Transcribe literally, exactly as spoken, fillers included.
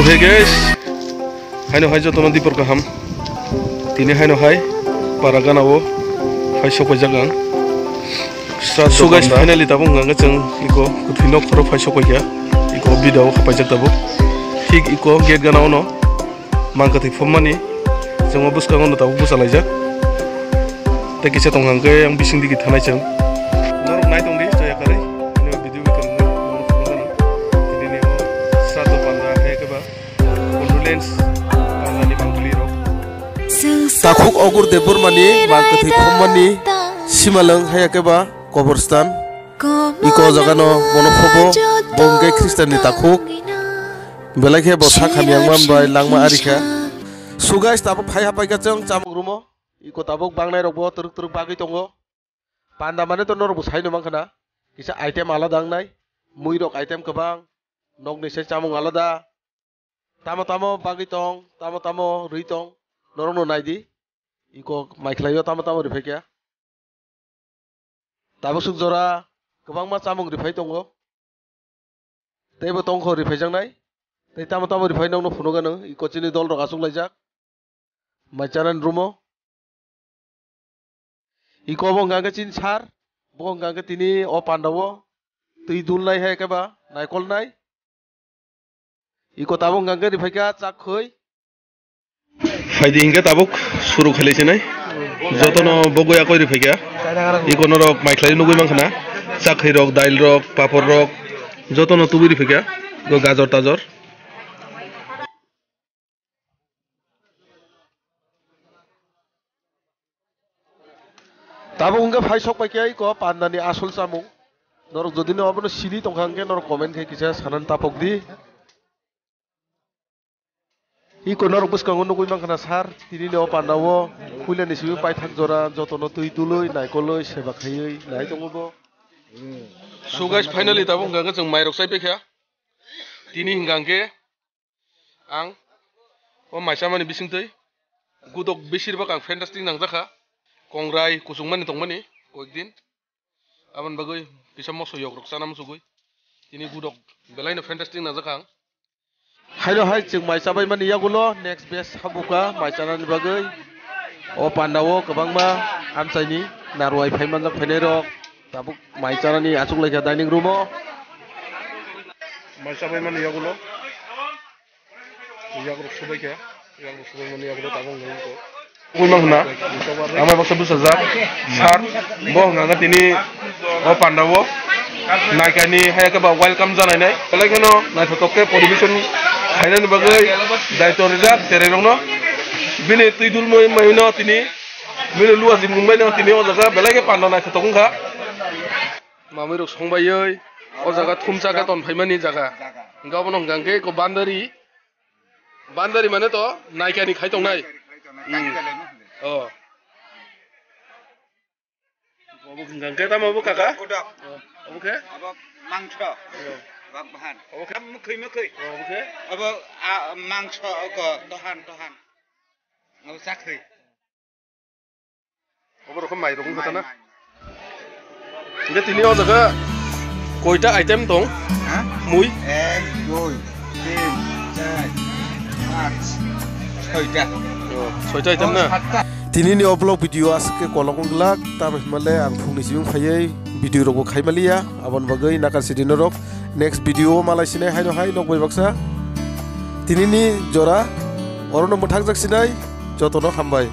Hey guys, haino hai jotono dipor kaham. Tini haino hai para gana o phai sokpaijak ang. So guys, finally tabuk hwnkha khe chwng iko kwthwi nok phoro phai sokpaikha. Iko bida o hapaijak tabuk. Thik iko gate gana ono mang kwthwi phummani chwngma bwskango no tabuk bwchalaijak. Tei kisa tongkha hwnkhe ang bising digi thanai chwng. Norok nai tongdi chaya karwi. Nini video bai kwrwngwi norok phunukgano. Tini nini o sraddho panda hai khe ba condolence pandani mangpili rok. Takhuk Ogur Debbarmani mang kwthwi phummani simalwng hai khe ba koborstan. Iko jagano bono phobo bo hwnkhe Khristanni takhuk. Belai khe bo sak hamya wngma bai langma arikha. So guys, tabuk phai hapaikha chwng chamung rumo. Iko tabuk bangnairokbo twrwk twrwk bagwi tongo. Panda mane to norokbo saino mankha na. Kisa item alada wngnai. Muirok item kwbang. Nokni se chamung alada. Tamo tamo bagwi tong, tamo tamo rwi tong. Norokno naidi. Iko maikhlaio tamo tamo riphaikha. Tabuk swk jora kwbangma chamung riphai tongo. Teibo tongkho riphaijaknai. Tei tamo tamo riphai nokno phunukgano. Iko chini dolrok achuklaijak. Mai chanani rumo. Iko bo hwnkha khe chini sar. Bo hwnkha khe tini o pandao twi dulnai hai khe ba naikolnai. Iko tabuk hwnkha khe riphaikha chak khwi. Phaidi hinkhe tabuk suru khailaisinai. Jotono bogwi akoi riphaikha. Iko norok maikhlai nugwi mankha na. Chak khwi rok, dail rok, papor rok jotono tubui riphaikha. Iko gajor tajor. Tabuk hwnkhe phai sokpaikha iko pandani asol chamung. Norok jodi no abono sini tongkha hwnkhe norok comment khai kisa sanani tapokdi. Iko norok bwskango nugwi mankha na sar, tini ni o pandao puilani simi paithak jora jotono twi dului, naikolwi, seba khaiwi nai tongo bo. So guys, finally tabuk hwnkha khe chwng mairok chaipaikha. Tini hwnkha khe ang o mai chamani bisingtwi gudok besir bak ang fantastic nangjakha. Kongrai kuchukmani tongmani koyekdin. Aboni bagwi kisa moso yokrok chana muchugwi. Tini gudok belaino fantastic nangjakha ang. Haino hai chwng mai chabaimani yagulo next batch habukha mai chanani bagwi. O pandao kwbangma amchaini narwai phaimanjak phainairok tabuk mai chanani achuklaikha dining room o. Mai chabaimani yagulo. Yagrok subaikha, yagrok subaimani yagrok tabuk nungkha. Ui mankhna, ama baksa bwsajak, sir, bo hwnkha khe tini o pandao naikani hai khe ba welcome janainai. Belai kheno naithotok khe poribeson khainani bagwi daitw rijak cherairokno. Bini twi dulmui maino tini, bini luwa jimung maino tini o jaga belai khe panda naithotok wngkha. Mamui rok songbaiwi o jaga thumsa khe tonphaimani jaga. Hwnkhe obono hwnkha hwnkhe eko bandari. Bandari mane to naikani khai tongnai. Hmm. Oh. Obo hwnkha hwnkhe tamo obo kaka? Kodok. Oh. Obo khe? Obo mangso. Oh. Bak bahan. Obo khe? Mukhui mukhui. Oh, obo khe? Obo, ah, mangso oko tohan tohan. Obo chakhwi. Obo rokho mai rok wngkha na. Hingke tini o jaga koita item tong? Ha? Mui? Ek, dui, tin, char, panch, soita. Oh, soita item na? Satta. Tini ni o vlog video aswk khe kolok wng glak, tamo himale ang phungni simi phaiwi video rok bo khai maliya, aboni bagwi nakar sidi norok next video o malai sinai haino hai nok bai baksa. Tini ni jora oro no mwthak jak sinai, joto no hambai.